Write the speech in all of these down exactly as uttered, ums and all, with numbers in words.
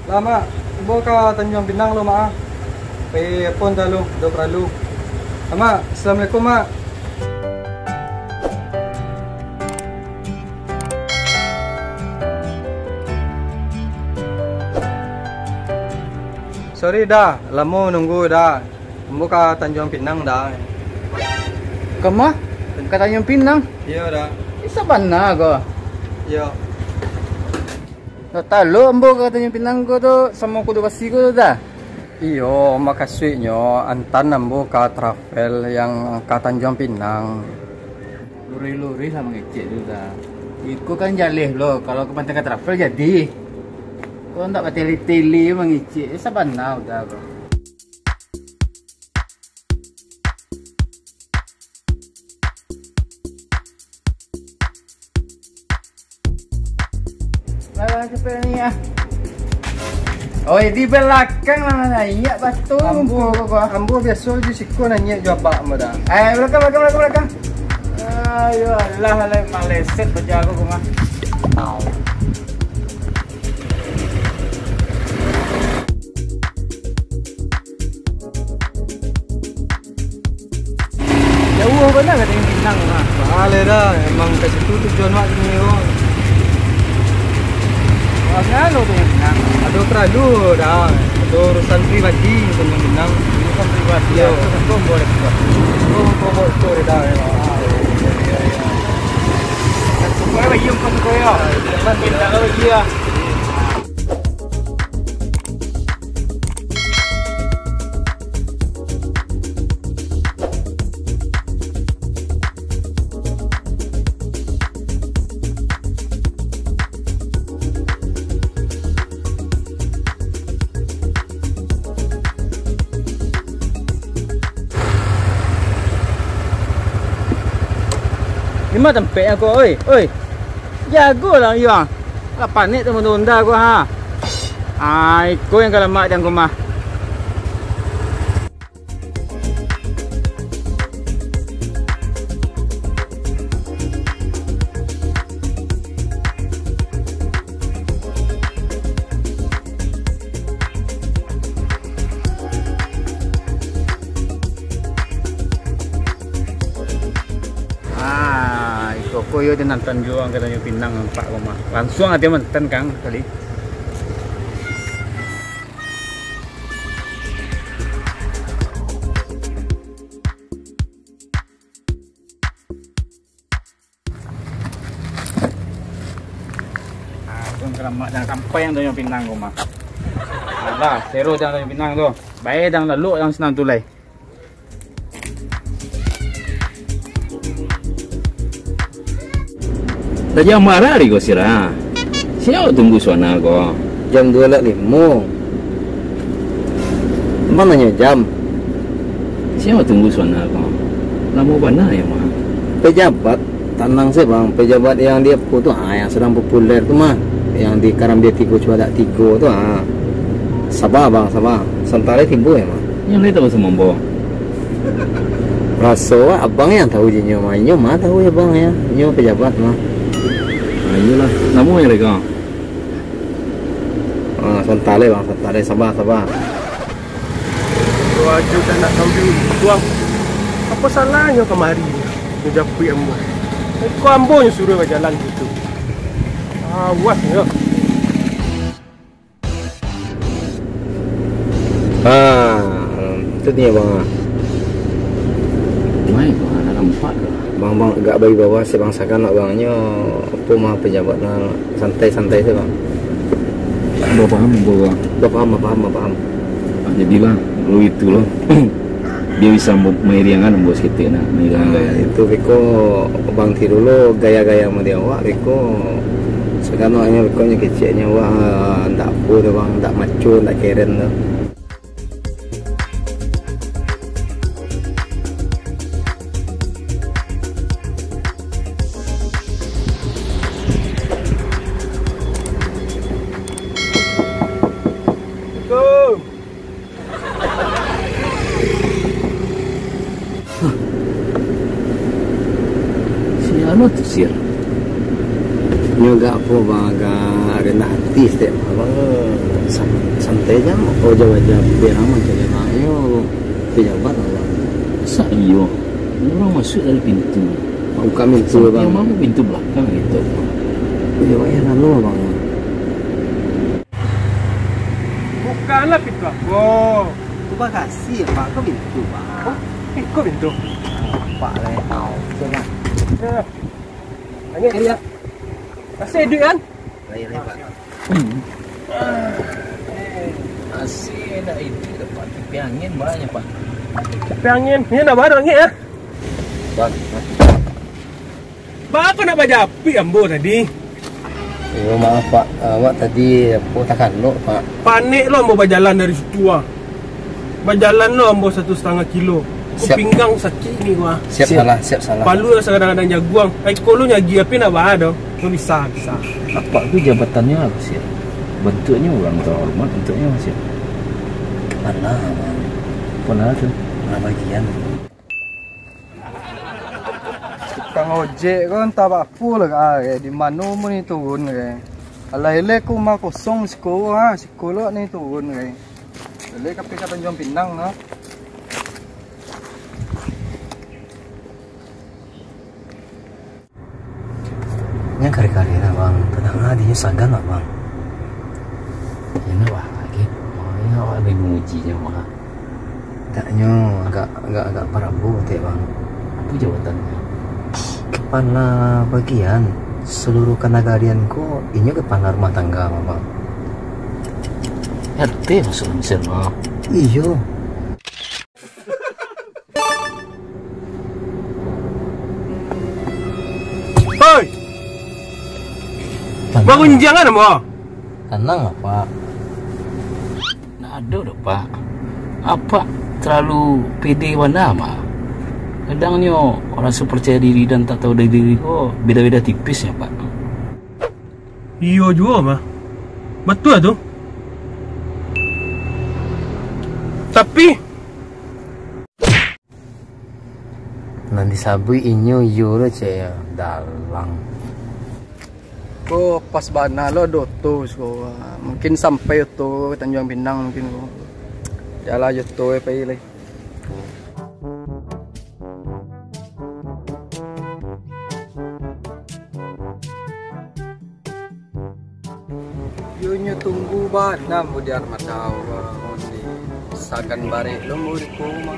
Lah, Mak, ambo ka Tanjuang Pinang lo, Mak. Pai apo antah lo, ado paralu. Lah, Mak, assalamualaikum, Mak. Sorry Da, lamo nunggu Da. Ambo ka Tanjuang Pinang Da. Ka ma? Ka Tanjuang Pinang? Iyo Da. Bisa bana ko? Iyo. Dak talok ambo ka Tanjuang Pinang ko tu, samo kudo basi ko tu Da. Iyo, makasuiknyo antaan ambo ka travel yang ka Tanjuang Pinang. Luruih-luruih lah mangecek tu Da. Iko kan jaleh lo, kalau ka Pantai ka travel jadi. Ko ndak batele-tele mangecek, sabana udah ko. Lah, lah, capek ni ah. Oi, di balakang lah naiak batu. Ambo, ambo biaso di siko naiak jo abak ambo Da. Eh, balakang, balakang, balakang, balakang. Ayo, alah, alah, maleset bajalan ko mah. Jauah bana ka Tanjuang Pinang tu, ha. Baa lai Da, emang ka situ tujuan wak kini ko. Wak ngano Tanjuang Pinang? Ado paralu Da, ado urusan pribadi Tanjuang Pinang. Urusan pribadi, iyo. Apo, apo buek tu? Oh, apo buek tu Da, yo. Minta bagi, yo. Di ma tampeknyo ko, oi, oi. Jagolah iyo, ah. Lah panek tu Honda ko, ha. Ah, iko yang ka lamak di angku mah. Ah, iko ko iyo di nan Tanjuang, ka Tanjuang Pinang nampak ko mah. Langsuang ati mantan kang tadi. Ah, tu karamak jan sampai nan Tanjuang Pinang ko mah. Alah, sero jan Tanjuang Pinang tu. Bae jan lalok jan sinan tu lai. Lah jam bara ko sira? Sia tunggu suana ko? Jam duo lewat limo. Mano nyo jam? Sia tunggu suana ko? Lamo bana yo mah. Pejabat, tanang se bang. Pejabat yang di apo tu, ah, yang sadang populer tu mah. Yang di Karambia Tigo Cubadak Tigo tu, ah. Saba bang, saba. Santa lai tibo yo mah. Nyo lai tau samo ambo? Raso wak abang yang tau jo inyo mah. Inyo mah tau jo abang yo. Inyo pejabat mah. Ah, iyolah. Namo yang rega? Ah, santa lai bang, santa lai. Saba, saba. Waduh, tak nak tau duit buang. Apo salahnyo kamari nyo japuik ambo? Iko ambo nyo suruah bajalan situ. Awas nyo. Ah, tu nyo bang. Mai bang, nak nampak tu. Bang, bang, agak bagi bawah se bang, sakan nak bang nyo. Apo mah pejabat nah, santai-santai se bang. Bapaham, bang. Bapaham, bapaham, bapaham. Ah, jadilah, lu itulah. Dia bisa mairingan ambo saketek nah, mairingan gaya. Itu beko bang tiru lo gaya-gaya mode awak beko. Saganaknyo beko nyo keceknyo wah, ndak apo tu bang, ndak maco, ndak keren tu. Assalamualaikum. Si anu tu, Sir. Nyo agak apo, Bang, agak rendah hati saketek. Abang san-, santai ja, oh, jauah-jauah, berang mah, jauah-jauah. Nyo pejabat, Bang. Masa iyo? Urang masuak dari pintu. Buka pintu, Bang. Sampai mah pintu balakang gitu. Iyo, iyo, lalu, Bang. Bukalah pintu aku. Terima kasih ya, Pak. Kok pintu, Pak? Oh, eh, kok pintu? Pak, le, tau. Coba. Ya. Angin. Iya. Masih hidup, kan? Baik, baik, Pak. Masih ada itu, Pak. Kipas angin banyak, Pak. Kipas angin. Ini nak baru angin, ya? Bang, Bang. Baa kok nak bajapik ambo tadi? Iyo, maaf, Pak. Awak tadi, apo, takalok, Pak. Panek lo ambo bajalan dari situ, ah. Bajalan lo ambo satu satangah kilo. Ko pinggang sakik ni, wah. Siap, siap. Salah, siap, salah. Palu rasa kadang-kadang jaguang. Ai, ko lo nyagi, tapi nak baa doh. Ko bisa, bisa. Apak tu jabatannyo apo, Sir? Bantuaknyo urang tahormat, bantuaknyo, Sir. Kepala, Bang. Kepala tu? Kepala bagian. Tukang ojek ko antah baapo lah, ah, di mano mun ni turun, eh. Alah eleh ko rumah kosong siko, ha, siko lo ni turun, eh. Eleh ka pai ka Tanjuang Pinang, ha. Nyo kari-kari lah, Bang. Tanang lah, dinyo sagan lah, Bang. Indak, Bang, lagi. Oh, indak, Bang, lagi manguji nyo, Bang. Agaknyo agak, agak, agak parabu, tek, Bang. Apo jabatannyo? Kepala bagian seluruh kanagarian ko, inyo kepala rumah tangga, Bang. R T maksudnyo, Bang? Iyo. Hoi! Tanang. Barundiang kan, ambo? Tanang, Pak. Ndak ado doh, Pak. Apak talalu pede bana, mah. Kadangnyo, urang so parcaya diri dan tak tahu diri ko beda-beda tipis nyo, Pak. Iyo juo, mah. Batua tu. Tapi, nan disabuik inyo iyo lo, cek, yo. Dalang. Ko pas bana lo ado oto siko. Mungkin sampai oto ka Tanjuang Pinang mungkin ko. Jalan jo oto pai lai. Yo nyo tunggu bana ambo di armada, wah, onde. Sagan barek lo ambo di rumah.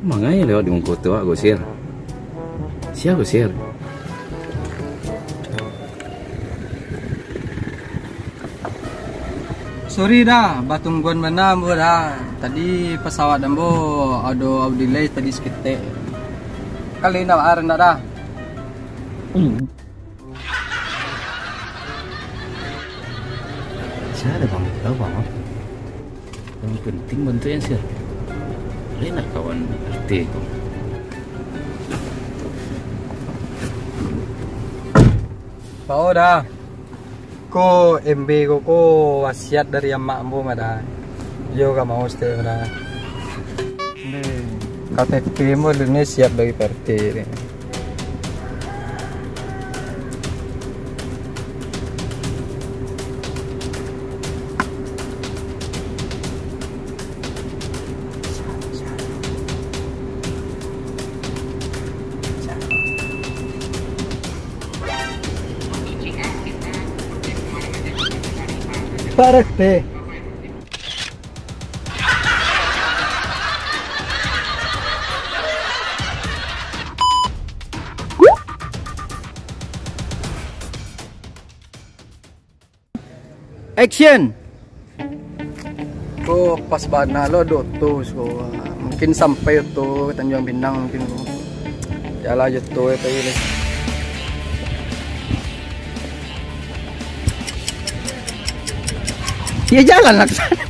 Mangai lewat di muko tu, Gusir? Sia, Gusir? Sorry dah, batungguan bana ambo dah. Tadi pasawat ambo ado delay tadi saketek. Kali indak baa, indak dah. Hmm. Sia ado, Bang? Tahu, Bang? Yang penting bantuaknyo, Sir. Boleh nak kawan R T ko? Bao dah. Ko M B ko, ko wasiat dari amak ambo mah dah. Iyo ka mau sete mah dah. Ni, K T P ambo dulu ni siap dari P R T ni. Pak R T. Action! Ko pas bana lo ado oto siko. Mungkin sampai oto ka Tanjuang Pinang mungkin. Jalan jo oto pai lai. Ya, jalan lah ka sana.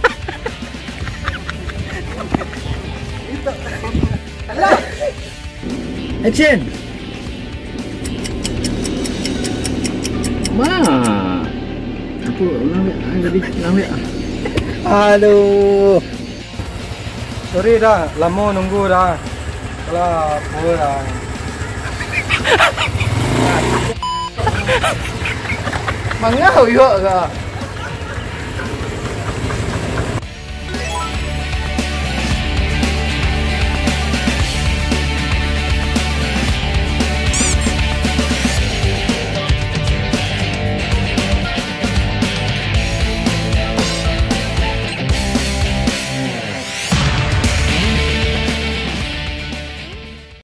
Action. Wah. Aku ulang baliak, ah, jadi ulang baliak, ah. Aduh. Sorry dah, lamo nunggu dah. Alah, apo dah. Mangau yo ka.